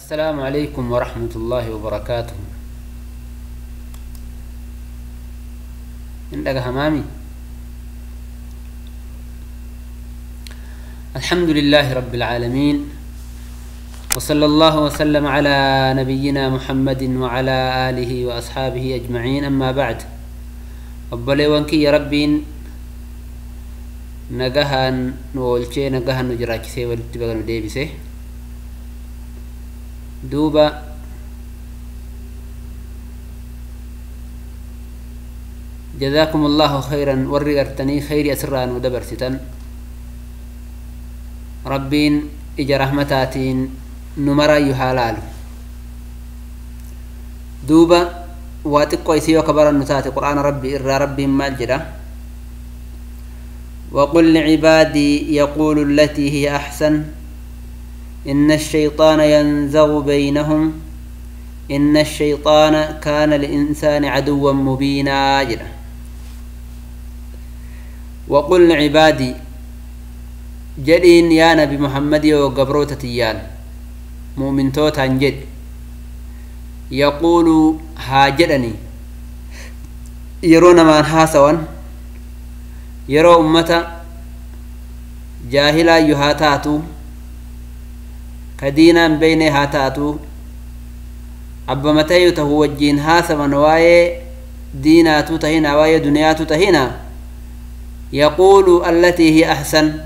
السلام عليكم ورحمة الله وبركاته. عندك همامي. الحمد لله رب العالمين، وصلى الله وسلم على نبينا محمد وعلى آله وأصحابه أجمعين، أما بعد. أبلي يا ربين نجهن نولشي نجهن نجراكسي والتبغن ديبسي دوبا. جزاكم الله خيرا ورقرتني خير أسران ودبرستن ربين إجا رحمتاتين نمرا يحلال دوبا. واتقوا يسيو كبر النتات قرآن ربي إرى ربي مالجدا. وقل لعبادي يقول التي هي أحسن إن الشيطان ينزغ بينهم إن الشيطان كان للإنسان عدوا مبينا. جدا. وقل لعبادي جدين يا نبي محمد وقبروتتيان مؤمن توتان جد يقول هاجدني يرون من هاسوان يرى أمة جاهلا يهاتاتو كدينا بين هاتاتو أبا متى يتهوجين هاسوان واي ديناتو تهينا واي دنياتو تهينا يقول التي هي أحسن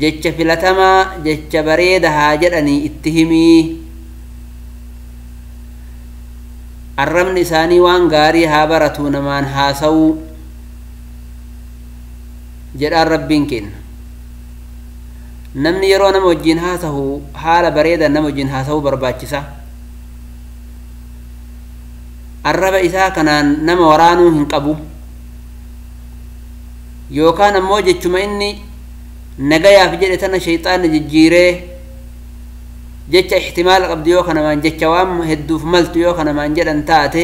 جتش فلتما جتش بريد هاجدني اتهمي الرمن إساني وان غاري هابرتو نمان هاسو jedhaan rabbiin kenna. Namni yeroo nama wajjin haasahu haala bareedan nama wajjin haasahuu barbaachisa. Arraba isaa kanaan nama waraanuu hin qabu, yookaan ammoo jechuma inni nagayaaf jedhe tana shayxaanni jijjiiree jecha ihtimaala qabdu yoo kanamaan jecha waan hedduuf maltu yoo kanamaan jedhan taate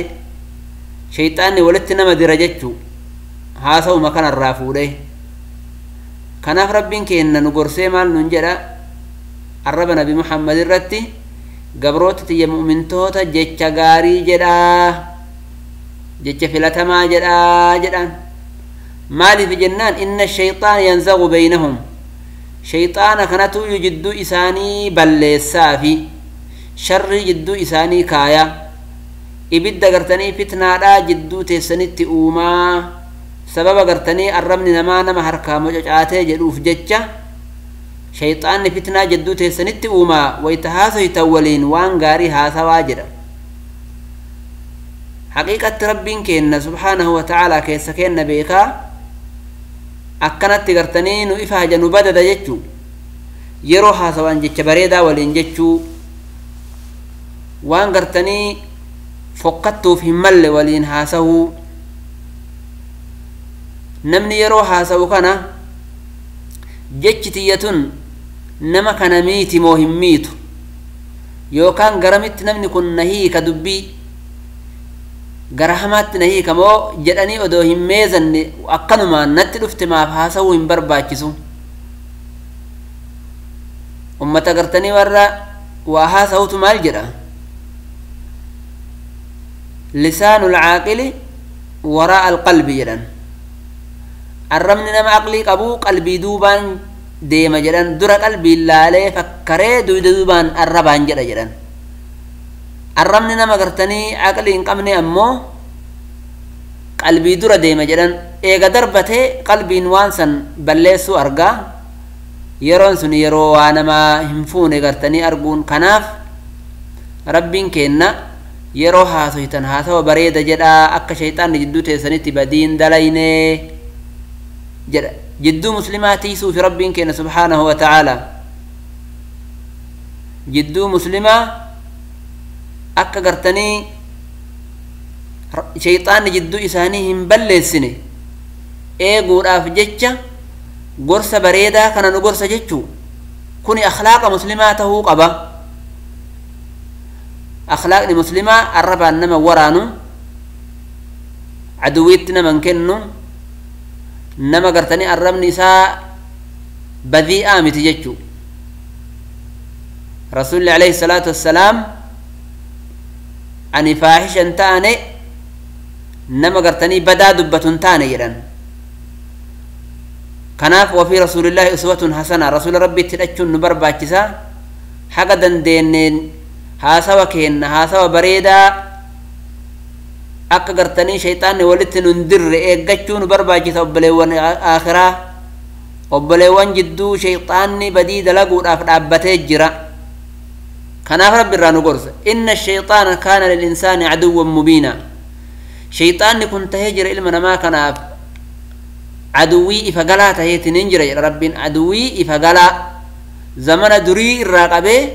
shayxaanni walitti nama dira jechuu haasa'uma kanarraa fuudhee. Kanaaf rabbiin kenna nu gorsee maal nun jedha arraba nabi Muhammad irratti gabroota tiyya mu'mintoota jecha gaarii jedhaa jecha filatamaa jedhaa jedhaan. Maaliif jennaan inna shayxaana yanzagu baynahum shayxaana kanatu jidduu isaanii balleessaa fi sharrii jidduu isaanii kaaya ibidda gartanii fitnaadhaa jidduu teessanitti uumaa sababa gartanii arrabni namaa nama harkaa mococaatee jedhuuf jecha shayxaanni fitnaa jidduu teessanitti uumaa wayita haasoytan waliin waan gaarii haasawaa jedha. Haqiiqatti rabbiin kenna subhaanahu wa ta'aalaa keessa kenna beekaa akkanatti gartanii nu ifaaja nu badada jechuu yeroo haasawaan jecha bareedaa waliin jechuu waan gartanii fokkattuuf hin malle waliin haasawuu. Namni yeroo haasawu kana jechi tiyyatun nama kana miiti moo hin miitu yookaan garamitti namni kun na hiika dubbii gara hamaatti na hiika moo jedhanii odoo hin meezanne akkanumaan natti dhufte maaf haasawuu hin barbaachisu. Ummata gartanii warra waa haasawutu maal jedha lisaanul caaqili waraa alqalbi jedhan. Arrabni nama aqlii qabu qalbii duubaan deema jedhan dura qalbiin laalee fakkaree duyda duubaan arrabaan jedha jedhan. Arrabni nama gartanii aqlii hin qabne ammoo qalbii dura deema jedhan. Eega darbatee qalbiin waan san balleessuu argaa yeroon sun yeroo waa namaa hin fuune gartanii arguun. Kanaaf rabbiin kenna yeroo haasoytan haasawa bareeda jedhaa akka shayxaanni jidduu teessanitti badiin dalaynee jedha. Jidduu muslimaa tiisuufi rabbiin kenna subhaanahu wa ta'aalaa jidduu muslimaa akka gartanii shayxaanni jidduu isaanii hin balleessine eeguudhaaf jecha gorsa bareedaa kana nu gorsa jechuu kuni akhlaaqa muslimaa tahuu qaba. Akhlaaqni muslimaa arrabaan nama waraanu aduwiitti nama hin kennu nama gartanii arrabni isaa badii'aa miti jechuu. Rasuulli alayhi salaatu wassalaam ani faahisha hin taane, nama gartanii badaa dubbatu hin taane jedhan. Kanaaf wafii rasuulillaahi uswatun hasana, rasuula rabbiitti hidhachuun nu barbaachisa. Haga dandeenneen haasawa keenna haasawa bareedaa akka gartanii shayxaanni walitti nun dirre eeggachuu nu barbaachisa. Obboleewwan aakhiraa, obboleewwan jidduu shayxaanni badii dalaguudhaaf dhaabbatee jira. Kanaaf rabbi irraa nu gorsa: inna shayxaana kaana lilinsaani caduwwan mubiina. Shayxaanni kun tahee jira ilma namaa kanaaf aduwwii ifa galaa taheetiin hin jira jedha rabbiin. Aduwwii ifa galaa zamana durii irraa qabee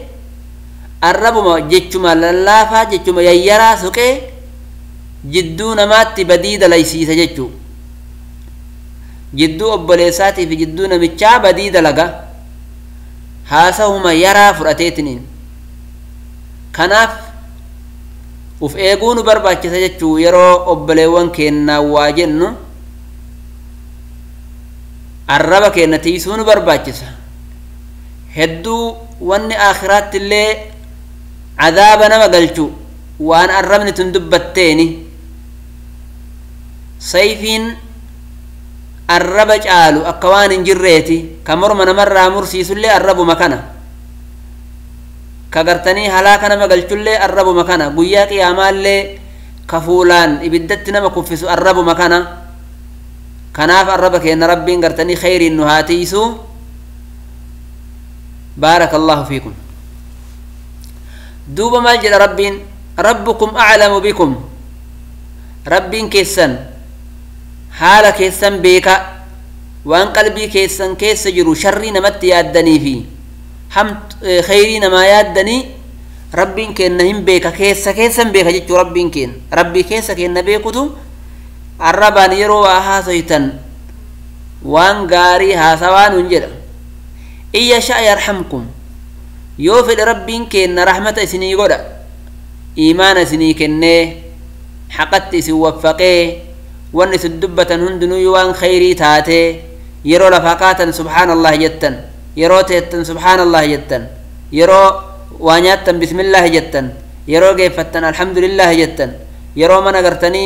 arrabuma jechuma lallaafaa, jechuma yayyaraa suqee jidduu namaatti badii dalaysiisa jechuu. Jidduu obboleessaatii fi jidduu namichaa badii dalaga haasahuma yaraa fudhateetiniin. Kanaaf uf eeguu nu barbaachisa jechuu. Yeroo obboleewwan keennaa waa jennu arraba keenna tiisuu nu barbaachisa. Hedduu wanni aakhiraatti illee cadaaba nama galchu waan arrabni tun dubbatteeni. Sayfiin arraba caalu akka waan hin jirreeti. Ka morma namarraa mursiisullee arrabuma kana, ka gartanii halaaka nama galchullee arrabuma kana, guyyaa qiyaamaallee ka fuulaan ibiddatti nama kuffisu arrabuma kana. Kanaaf arraba keenna rabbiin gartanii khayriin nu haa tiisu. بارك الله فيكم. دوبا مال جل ربين: ربكم أعلم بكم. ربين كيسن حال كيسن بيكا، وان قلبي كيسن كيس جرو، شري نمت يادني في حمد خيري نما يادني. ربين كين بيكا، كيس كيسن بيكا جتو ربين كين. ربي كيس كين بيكتو الربان يرو هاسيتن وان غاري هاسوان ونجر. إن يشاء يرحمكم، يوفد ربين كين رحمة سني قدا، إيمان سني كنه، حقت سوفقه، وان سدبة هندنو وان خيري تاتي. يرو لفقاتا سبحان الله جتا، يرو تيتن سبحان الله جتا، يرو وانياتا بسم الله جتا، يرو جيفتن الحمد لله جتا، يرو من قرتني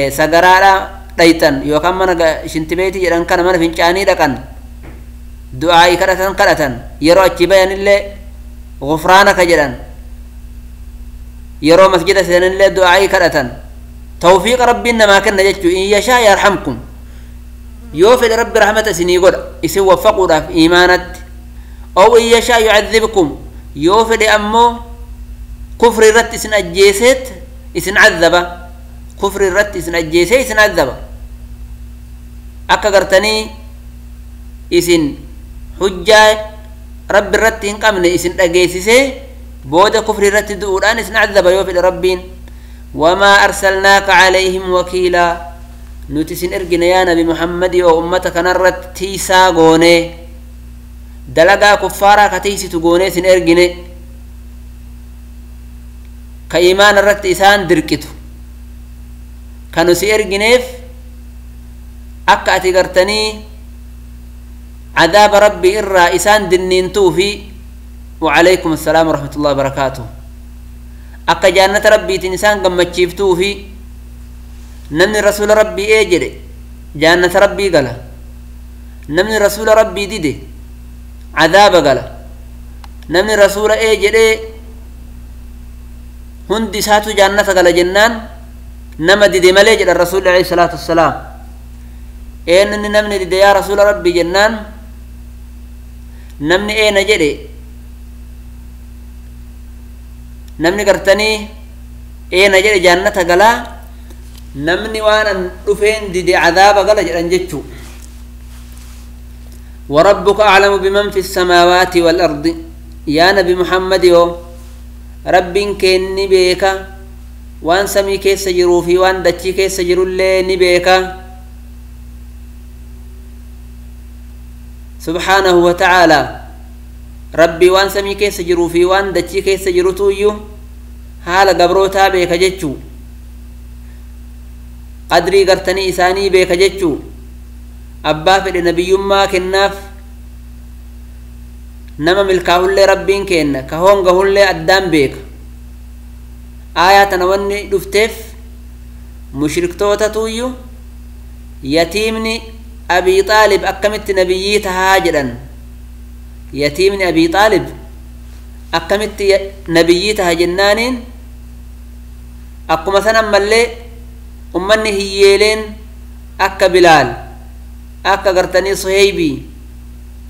سقرارا ديتن يوكم من شنتبيتي جدن كان من فنجاني دكان دعائي كرتن كرتن، يرو أتشبين اللي غفرانك جدن، يرو مسجد سنن اللي دعائي كرتن. توفيق ربنا ما كنا جتشو. إن يشاء يرحمكم، يوفي رب رحمة سني قد يسوى وفقوا في إيمانت. أو إن يشاء يعذبكم، يوفي أمو كفر الرت سن أجيست إسن عذبه، كفر الرت إسن أجيسي إسن عذبه. أكا قرتني إسن حجة رب الرت إنقامني إسن أجيسي بود كفر الرت دوران إسن عذبه يوفي ربين. وما أرسلناك عليهم وكيلا، نتسن إرجنا يا نبي محمد وأمتك نرت تيسا غوني دلقا كفارا كتيسي تغوني سن إرجنا كإيمان الرت إسان دركتو كانوا سيرجنيف. أكا أتقرتني عذاب ربي إرى إسان دنين توفي. وعليكم السلام ورحمة الله وبركاته. أكا جانة ربي تنسان قم تشيفتو في نمني رسول ربي إيجري جانة ربي قال، نمني رسول ربي ديدي عذاب قال، نمني رسول إيجري هندي ساتو جانة قال جنان نما ديدي مليج الرسول عليه الصلاة والسلام. إيه نمني ديدي يا رسول ربي جنان نمني إيه نجري نمني قرتني إيه نجري جنة قلا نمني وانا رفين ديدي عذاب قلا جران جتشو. وربك أعلم بمن في السماوات والأرض، يا نبي محمد يو ربين كني بيكا وان سمي كيس جرو في وان دتشي كيس جرو اللي نبيكا سبحانه وتعالى. ربي وان سمي كيس جرو في وان دتشي كيس جرو تويو حال قبروتا بيكا جتشو قدري قرتني إساني بيكا جتشو. أبا في النبي ما كناف Nama milkaahullee Rabbiin kenna, ka hongahullee addaan beeka. Aayaa tana wanni dhufteef mushriktootatuyyuu yatiimni Abii Xaalib akkamitti nabiyyii tahaa jedhan. Yatiimni Abii Xaalib akkamitti nabiyyii taha jennaaniin, akkuma san ammallee ummanni hiyyeeleen akka Bilaal, akka gartanii Suheybii,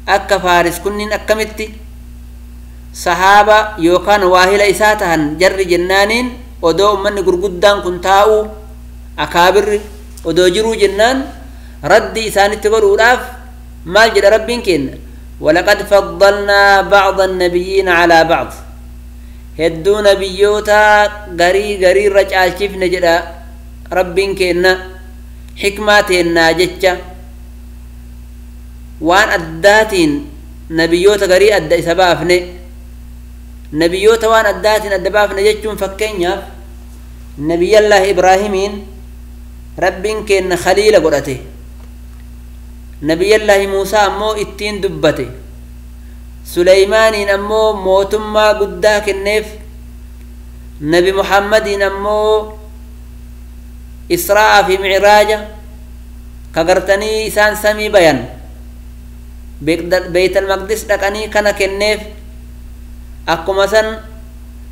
akka Faaris kunniin akkamitti sahaaba yookaan waahila isaa tahan jarri jennaaniin, odoo ummanni gurguddaan kun taa'uu akaabirri odoo jiruu jennaan, raddi isaanitti godhuudhaaf maal jedha Rabbiin kenna? Walaqad faddalnaa bacda annabiyyiina calaa bacd, hedduu nabiyyoota garii gariirra caalchifne jedha Rabbiin kenna. Xikmaa teennaa jecha waan addaatiin nabiyyoota garii adda isa baafne. Nabiyyoota waan addaatiin adda baafne jechuun, fakkeenyaaf Nabiyyallahi Ibraahimiin Rabbiin kenna khaliila godhate, Nabiyyallahi Muusaa ammoo ittiin dubbate, Suleymaaniin ammoo mootummaa guddaa kenneef, Nabi Muhammadiin ammoo Israa'aa fi Micraaja ka gartanii isaan samii bayan Beeytal Maqdis dhaqanii kana kenneef. Akkuma san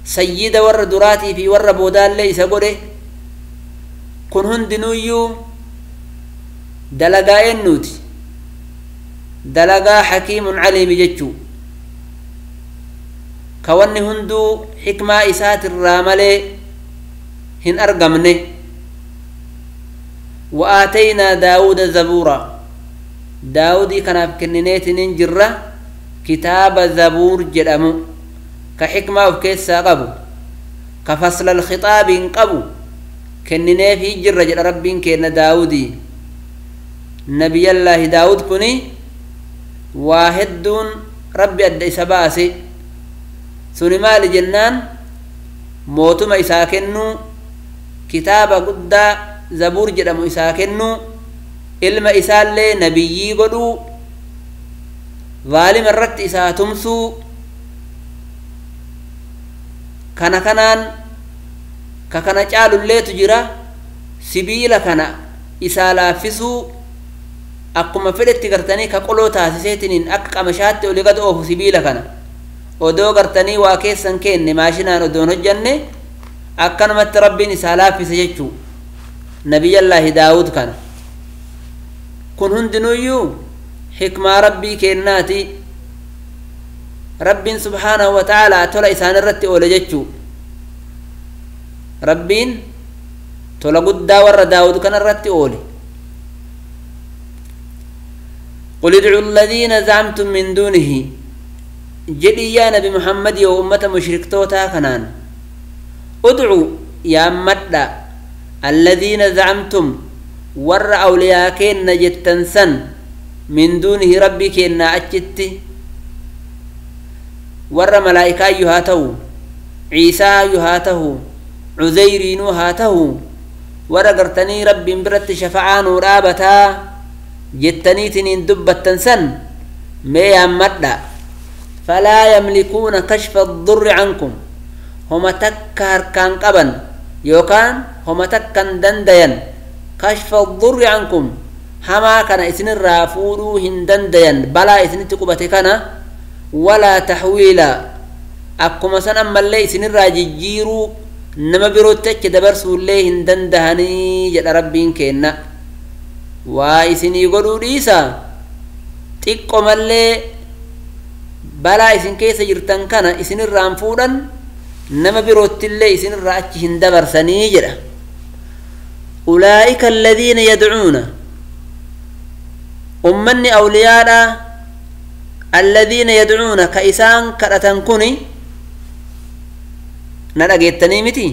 sayyida warra duraatii fi warra boodaallee isa godhe. Kun hundinuyyuu dalagaa eennuuti? Dalagaa Hakiimun Caliimi jechuu, ka wanni hunduu xikmaa isaatirraa malee hin argamne. وآتينا داود زبورا، داودي كان kennineetinin jirra kitaaba Zabuur jedhamu, ka xikmaa of keessaa qabu, ka fasla alkhixaabiin qabu kennineefii jirra jedha Rabbiin kenna. Daawudii, Nabiyallaahi Daawud kuni waa hedduun Rabbi adda isa baase. Suni maali jennaan, mootuma isaa kennuu, kitaaba guddaa Zabuur jedhamu isaa kennuu, ilma isaallee nabiyyii godhuu, zaalima irratti isaa tumsuu. Kana kanaan ka kana caalulleetu jira. Sibiila kana isaa laaffisuu, akkuma fedhetti gartanii ka qoloo taasiseetiniin akka qamashaatti oli gad oofu. Sibiila kana odoo gartanii waa keessan kenne maashinaan odoon hojjanne, akkanumatti Rabbiin isaa laaffise jechuu Nabiyyallaahi Daawud kana. Kun hundinuyyuu xikmaa Rabbii kennaati. Rabbiin subhaanahu wa ta'aalaa tola isaan irratti oole jechuu. Rabbiin tola guddaa warra Daawud kana irratti oole. قل ادعوا الذين زعمتم من دونه، jedhi yaa Nabi Muhammad yoo ummata mushriktootaa kanaan, ادعوا yaammadha, الذين زعمتم warra awliyaa keenna jettan san, من دونه Rabbii keennaa achitti, warra malaa'ikaayyuu haa ta'u, Ciisaayyuu haa ta'u, Cuzeyriinuu haa ta'u, warra gartanii Rabbiin biratti shafa'aa nuu dhaabataa jettaniitiniin dubbattan san mee yaammadha. فلا يملكون كشف الضر عنكم، homa takka harkaan qaban yookaan homa takkan dandayan. كشف الضر عنكم, hamaa kana isinirraa fuudhuu hin dandayan, balaa isinitti qubate kana. ولا تحويلا, akkuma san ammallee isinirraa jijjiiruu, nama birootti achi dabarsuullee hin dandahanii jedha Rabbiin kenna. Waa isinii godhuu dhiisa, xiqqo mallee balaa isin keessa jirtan kana isinirraan fuudhan, nama biroottillee isinirraa achi hin dabarsanii jedha. أولئك الذين يدعون, ummanni awliyaadha, الذين يدعون ka isaan kadhatan kuni, na dhageettanii miti?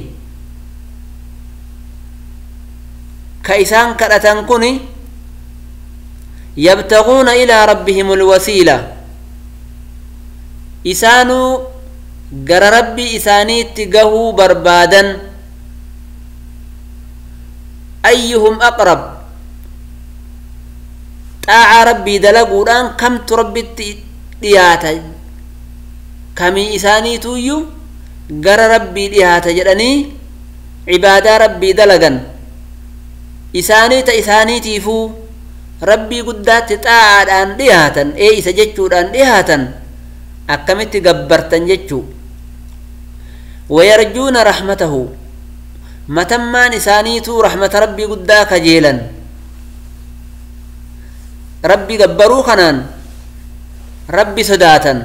Ka isaan kadhatan kuni, يبتغون إلى ربهم الوسيلة, isaanuu gara Rabbii isaaniitti gahuu barbaadan. أيهم أقرب, xaacaa Rabbii dalaguudhaan kamtu Rabbitti dhiyaata. Kamii isaaniituyyuu gara Rabbii dhihaata jedhanii cibaadaa Rabbii dalagan isaanii ta isaaniitiifuu Rabbii guddaatti xaa'aadhaan dhihaatan isa jechuudhaan dhihaatan akkamitti gabbartan jechuu. Wayarjuuna rahmatahu matammaan isaaniituu rahmata Rabbii guddaa kajeelan Rabbi gabbaruu kanaan Rabbi sodaatan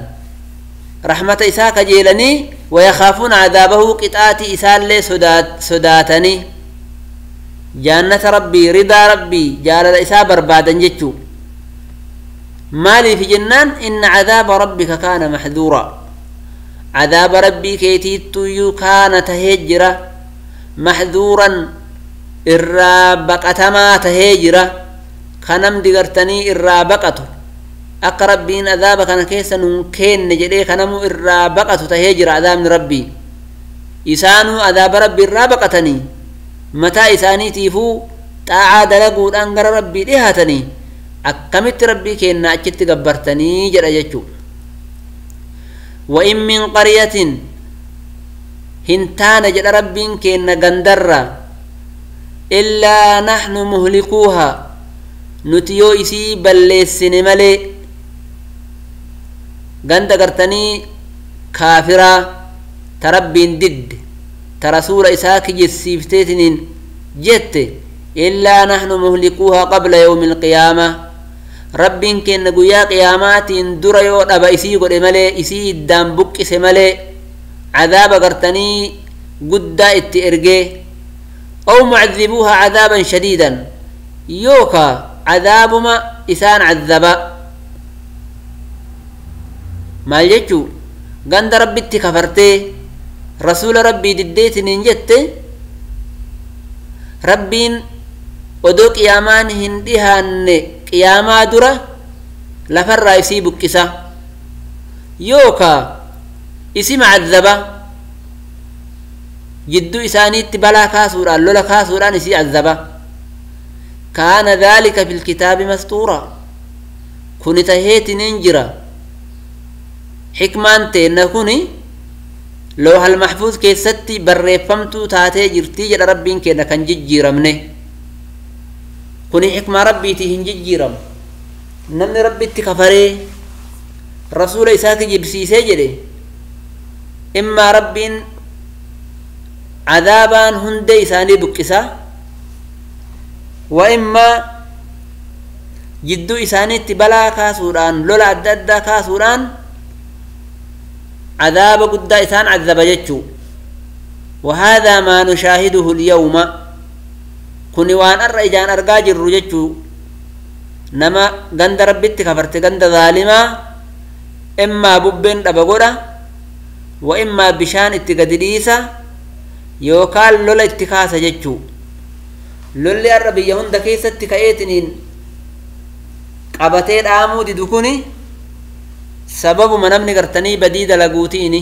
rahmata isaa kajeelanii wayakaafuuna cadaabahu qixaatii isaallee sodaatanii jaannata Rabbii ridaa Rabbii jaalala isaa barbaadan jechuu. Maaliif jennaan inna cadaaba rabbika kaana maxduura cadaaba Rabbii keetiittuyyuu kaana tahee jira maxduuran irraa baqatamaa tahee jira kanamdi gartanii irraa baqatu akka Rabbiin adaaba kana keessa nun kenne jedhee kanamuu irraa baqatu tahee jira adaabni Rabbii. Isaanuu adaaba Rabbii irraa baqatanii mataa isaaniitiifuu xaa'aa dalaguudhaan gara Rabbii dhihaatanii akkamitti Rabbii keenna achitti gabbartanii jedha jechuu. Wa in min qaryatin hin taane jedha Rabbiin keenna gandarra illaa naxnu muhlikuuha nuti yoo isii balleessine malee ganda gartanii kaafiraa ta Rabbiin didde ta rasuula isaa kijibsiifteetiniin jette illaa naxnu muhlikuuha qabla yawmi alqiyaama Rabbiin keenna guyyaa qiyaamaatiin dura yoo dhaba isii godhe malee isii iddaan buqqise malee cadaaba gartanii guddaa itti ergee aw mucadibuuha cadaaban shadiidan yookaa cadaabuma isaan cadaba. Maal jechuu ganda Rabbitti kafartee rasuula Rabbii diddeetiniin jette Rabbiin odoo qiyaamaan hin dhihaanne qiyaamaa dura lafarraa isii buqqisa yookaa isima cadaba jidduu isaaniitti balaa kaasuudhaan lola kaasuudhaan isii cadaba. Kaana dhaalika fi lkitaabi mastuura kuni taheetiniin jira xikmaan teenna kuni loohal maxfuuz keessatti barreeffamtuu taatee jirtii jedha Rabbiin keenna kan jijjiiramne kuni xikmaa Rabbiitii hin jijjiiramu. Namni Rabbitti kafaree rasuula isaa kijibsiisee jedhe immaa Rabbiin cadaabaan hundee isaanii buqqisa wa immaa jidduu isaaniitti balaa kaasuudhaan lola adda addaa kaasuudhaan cadaaba guddaa isaan cadaba jechuu. وهذا ما نشاهده اليوم kuni waan arra ijaan argaa jirru jechuu. Nama ganda Rabbitti kafarte ganda zaalimaa immaa bubbeen dhaba godha wa immaa bishaan itti gadi dhiisa yookaan lola itti kaasa jechuu. Lolli arra biyya hunda keessatti ka'eetiniin qabatee dhaamuu didu kuni sababuma namni gartanii badii dalaguutiini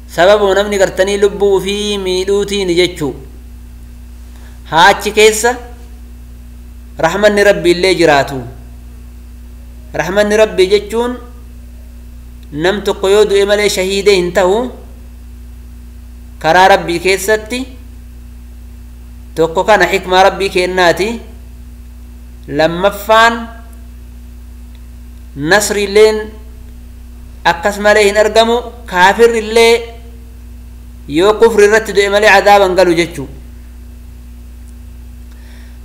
sababuma namni gartanii lubbuu fi miidhuutiini jechuu. Haa achi keessa rahmanni Rabbii illee jiraatu. Rahmanni Rabbii jechuun nam tokko yoo du'e malee shahiidee hin ta'u karaa Rabbii keessatti tokko kana xikmaa Rabbii kennaati. Lammaffaan nasri illeen akkas malee hin argamu kaafirri illee yoo kufri irratti du'e malee cadaaban galu jechuu.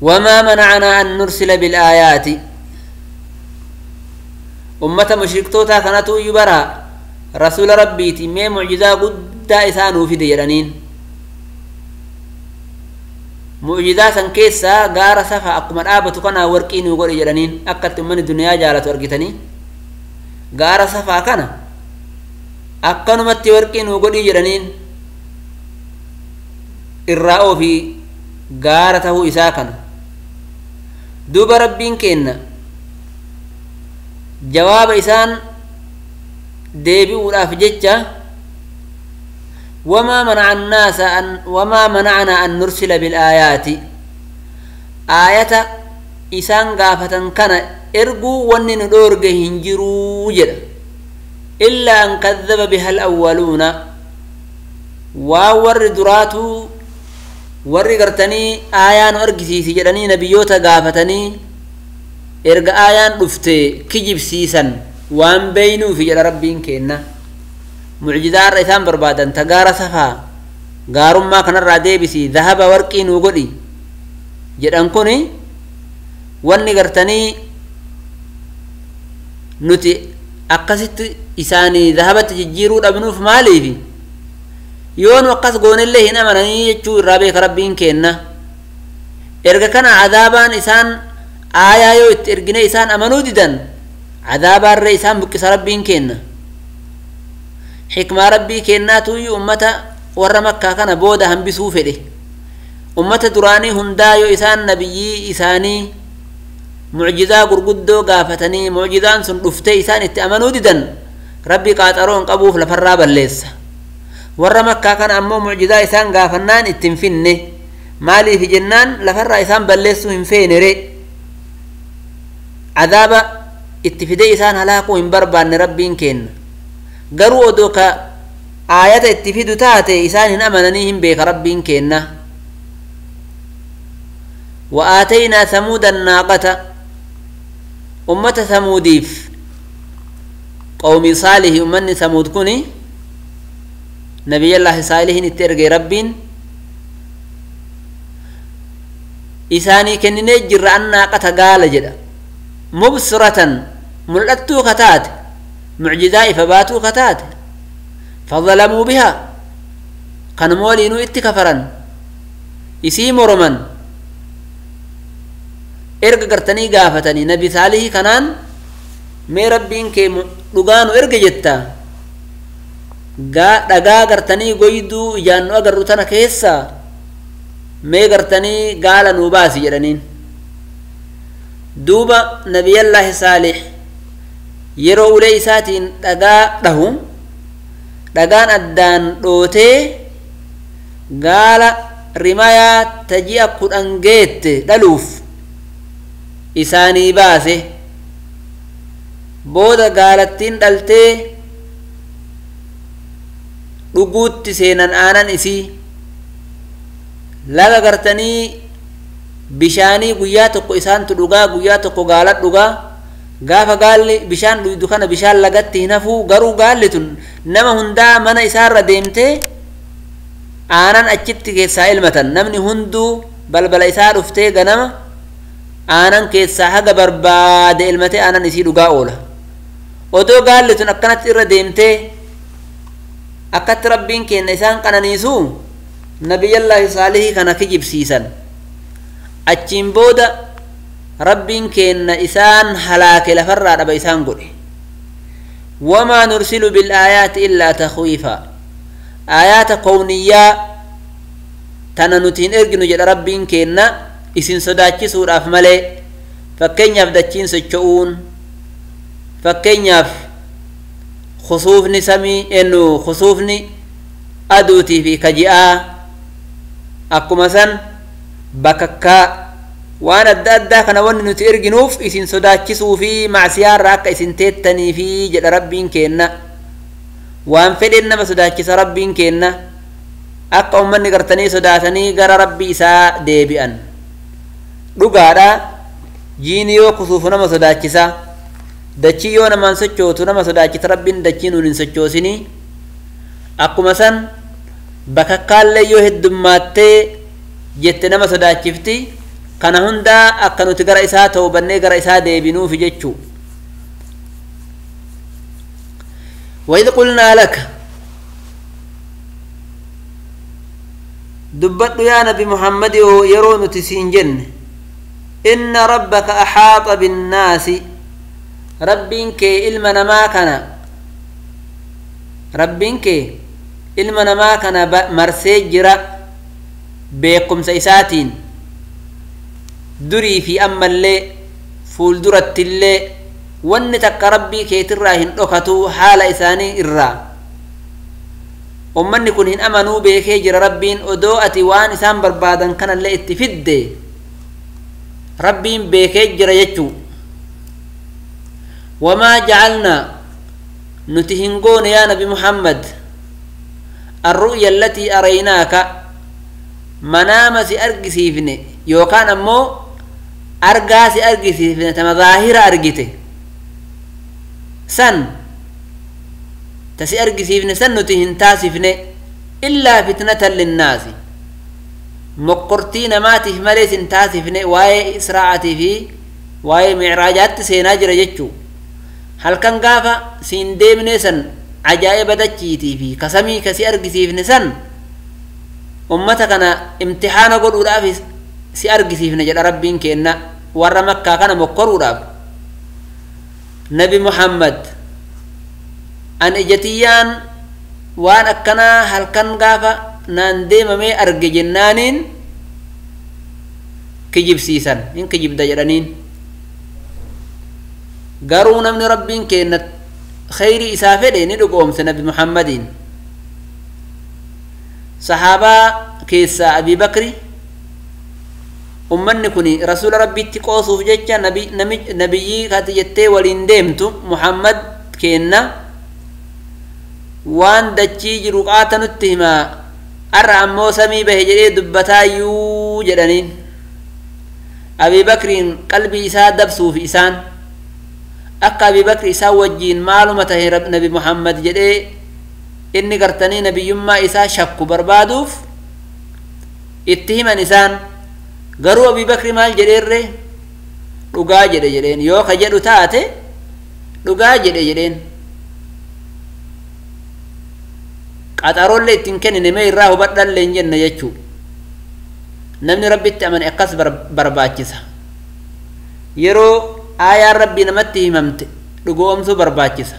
وما منعنا أن نرسل بالآيات أمة مشركتوتا كانتو يبرا رسول ربي تيمي معجزة قد إسانو في ديرانين معجزة سنكيسا غار سفا أقمر آبتو كان ورقين وقول جرانين أكت من الدنيا جالت ورقتني غار سفا كان أكنمت ورقين وقول جرانين الرأو في غارته إساكن دوب ربين كينا جواب إسان ديبي ولاف جتة وما منع الناس أن وما منعنا أن نرسل بالآيات آية إسان غافة كان إرجو ونن دورجه هنجرو جدا إلا أن كذب بها الأولون وور دراتو ور غرتني آيان أرجسي سجدني نبيوتا غافتني إرجع آيان رفتي كجب سيسن وان بينو في جل ربين كينا معجزات رئيسان بربادا تغار صفا غارم ما كان الرادي بسي ذهب ورقين وقولي جدن كوني واني غرتني نتي أقصت إساني ذهبت ججيرو أبنوف مالي في يون وقص قون الله هنا منني يجو الرابيك ربين كينا إرقا كان عذابان إسان آيا يو إرقنا إسان أمنو ديدن عذابان رئيسان بكس ربين كينا حكمة ربي كينا توي أمتا ور مكة كان بودا هم بسوفه أمتا دراني هندا يو إسان نبيي إساني معجزة غرغدو غافتني معجزان سن دفته إسان اتأمنو ديدن ربي قاطرون قبوف لفرا بليس ور مكة كان أمو معجزة إسان غافنان اتنفنه مالي في جنان لفرا إسان بليسو هنفينري عذاب اتفدي إسان هلاكو هنبربان ربين كين garuu odoo ka aayata itti fidu taate isaan hin amananii hin beeka rabbiin kenna. وآتينا ثمود الناقة أمة ثموديف قوم صالح أمني ثمود كوني نبي الله صالح نترجي ربين إساني كنني جر الناقة قال جدا مبصرة ملأتو كتات معجزاء فباتوا كتات فظلموا بها كانوا اتكفرا إسي مرمن إرق قرتني قافتني نبي صالح كنان مي ربين كي لغانو إرق جتا دقا قرتني قيدو إجانو أقرتنا كيسا مي قرتني قال نوباسي جرانين دوبا نبي الله صالح yeroo ulee isaatiin dhagaa dhahu dhagaan addaan dhootee gaala rimayaa taji'a 10 geette dhaluuf isaanii baase. Booda gaalattiin dhaltee dhuguutti seenan aanan isii laga gartanii bishaanii guyyaa tokko isaantu dhugaa guyyaa tokko gaala dhugaa. Gaafa gaalli bishaan dhuydu kana bishaan lagatti hin hafuu garuu gaalli tun nama hundaa mana isaarra deemtee aanan achitti keessaa ilmatan namni hunduu balbala isaa dhuftee ganama aanan keessaa haga barbaade ilmatee aanan isii dhugaa oola. Odoo gaalli tun akkanatti irra deemtee akkatti rabbiin kenna isaan qananiisuu nabiyallaahi saalihii kana kijibsiisan. Achiin booda ربين كن إسان هلاك لفرّا رب إسان قولي وما نرسل بالآيات إلا تخويفا آيات كونية تننتين إرقنو جل ربين كن إسن صداتي سورة أفمالي فكين يفدتين سجعون فكين يف خصوفني سمي إنو خصوفني أدوتي في كجئة أكو مثلا بككا waan adda addaa kana wanni nuti erginuuf isin sodaachisuu fi macsiyaarraa akka isin teettanii fi jedha rabbiin kenna. Waan fedhen nama sodaachisa rabbiin kenna akka ummanni gartanii sodaatanii gara rabbi isaa deebi'an. Dhugaadha jiini yoo kusuufu nama sodaachisa dachii yoo namaan sochootu nama sodaachisa rabbiin dachii nuun hin sochoosinii. Akkuma san bakakkaallee yoo heddummaattee jette nama sodaachifti. Kana hundaa akka nuti gara isaa toobannee gara isaa deebinuufi jechuu. وإذ قلنا لك دبت يا نبي محمد يرون تسين جن إن ربك أحاط بالناس ربك إلمنا ما كان ربك إلمنا ما كان مرسي بكم سيساتين durii fi ammallee fuuldurattillee wanni takka rabbii keetirraa hin dhokatu haala isaanii irraa. Ummanni kun hin amanuu beekee jira rabbiin odoo ati waan isaan barbaadan kanallee itti fidde rabbiin beekee jira jechuu. Wamaa jacalnaa Nuti hin goone yaa Nabi Muhammad, arru'ya allatii araynaaka, manaama si argisiifne yookaan ammoo argaa si argisiifne tama zaahira argite san, ta si argisiifne san nuti hin taasifne illaa fitnatan linnaasi, mokkortii namaatiif malee sin taasifne. Waa'ee israa'atii fi waa'ee micraajaatti seenaa jira jechuu. Halkan gaafa siin deemne san ajaa'iba dachiitii fi kasamii kasi argisiifne san ummata kana imtixaana godhuudhaaf si argisiifne jedha Rabbiin kenna, warra Makkaa kana mokkoruudhaaf. Nabi Muhammad, an ijatiyyaan waan akkanaa halkan gaafa naan deemamee arge jennaaniin kijibsiisan, hin kijibda jedhaniin. Garuu namni Rabbiin kenna khayrii isaa fedhe ni dhugoomse Nabi Muhammadiin. Sahaabaa keessaa Abi Bakri, ummanni kun rasuula Rabbiitti qoosuuf jecha, nabiyyii kati jettee waliin deemtu Muhammad kenna waan dachii jiru qaata nutti himaa, arra ammoo samii bahe jedhee dubbataayyuu jedhaniin. Abi Bakriin qalbii isaa dabsuuf isaan akka Abi Bakri isaan wajjiin maaluma tahe Nabi Muhammad jedhee inni gartanii nabiyyummaa isaa shakku barbaaduuf itti himan isaan. Garuu Abi Bakri maal jedheerre? Dhugaa jedhe jedheen. Yoo ka jedhu taate dhugaa jedhe jedheen. Qaxaroollee ittiin kennine, mee irraa hubadhallee hin jenne jechuu. Namni Rabbitti amane akkas barbaachisa. Yeroo aayaan Rabbii namatti himamte dhugoomsuu barbaachisa.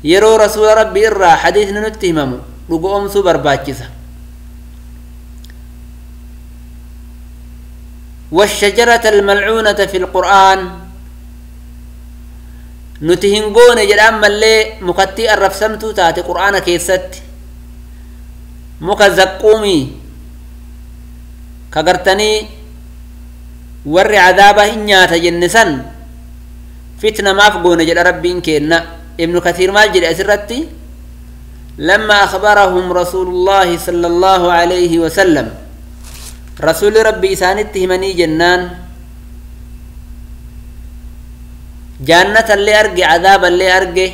Yeroo rasuula Rabbii irraa hadiisni nutti himamu dhugoomsuu barbaachisa. والشجرة الملعونة في القرآن، nuti hin goone jedha. Ammallee mukattii arrabsamtuu taate Qur'aana keessatti, muka zaquumii ka gartanii warri cadaaba hin nyaata jenne san fitna maaf goone jedha Rabbiin kenna. Ibnu Kasiir maal jedhe asirratti? لما أخبرهم رسول الله صلى الله عليه وسلم، رسول ربي إسانت همني جنان جannata illee arge, cadaaba illee arge,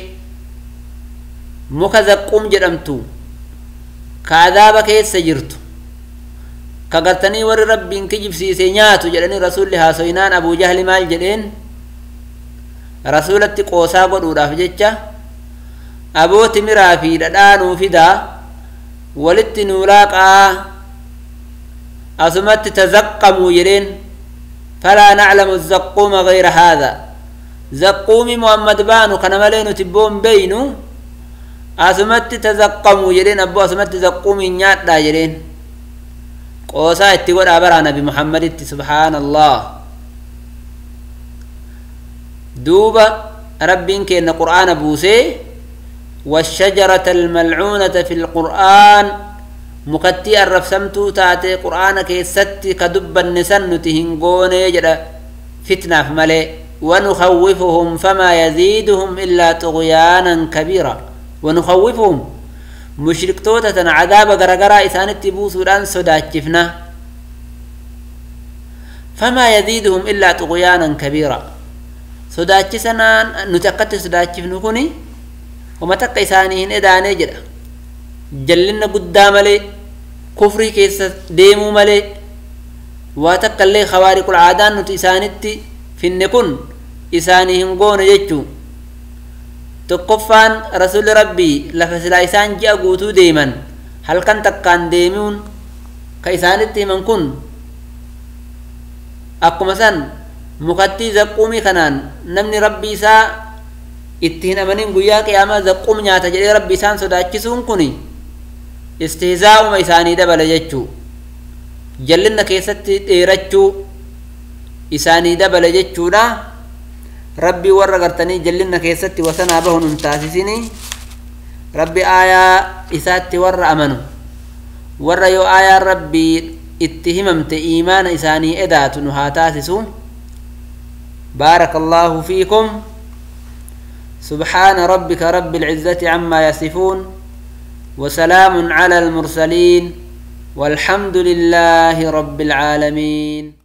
muka zaqqum jedhamtu ka cadaaba keessa jirtu ka gartanii warri Rabbiin kijibsiise nyaatu jedhanii rasuulli haasoyinaan, Abuu Jahli maal jedheen? Rasuulatti qoosaa godhuudhaaf jecha, aboo timiraa fi dhadhaa nuu fidaa, walitti nuu laaqaa, asumatti tazaqqamuu jedheen. فلا نعلم الزقوم غير هذا، زقومي محمد بانو كان مالي نتبون بينو، asumatti tazaqqamuu jedheen. Abboo asumatti zaqqumii nyaadhaa jedheen. Qoosaa itti godhaa baraa Nabi Muhammaditti. Subhaanallah. Duuba Rabbiin kenna Qur'aana buusee, والشجرة الملعونة في القرآن، mukattii arrabsamtuu taate Qur'aana keessatti ka dubbanne san nuti hin goone jedha fitnaaf malee. ونخوفهم فما يزيدهم إلا طغيانا كبيرا. ونخوفهم، مشركتوتا عذاب غرغرا إسانتي بوسودان صداچفنا، فما يزيدهم إلا طغيانا كبيرا. صداچسنا نتقت صداچفن كوني وما تق إسانيهن إداني جدا جلنا قدام لي كفري كيس ديمو ملي واتق اللي خوارق العادان نتي إسانتي finne kun isaanii hin goone jechuu. Tokkoffaan, rasuulli Rabbii lafa silaa isaan ji'a guutuu deeman halkan takkaan deemuun ka isaanitti himan kun, akkuma san mukattii zaquumii kanaan namni Rabbii isaa itti hin amanin guyyaa qiyaamaa zaquum nyaata jedhee Rabbi isaan sodaachisuun kun istihzaa'uma isaanii dabala jechuu, jallinna keessatti dheerachuu isaanii dabala jechuudha. Rabbii warra gartanii jallinna keessatti wasanaa bahun hin taasisini. Rabbi aayaa isaatti warra amanu, warra yoo aayaan Rabbii itti himamte iimaana isaanii edaatu nu haa taasisu. بارك الله فيكم. سبحان ربك رب العزة عما يصفون، وسلام على المرسلين، والحمد لله رب العالمين.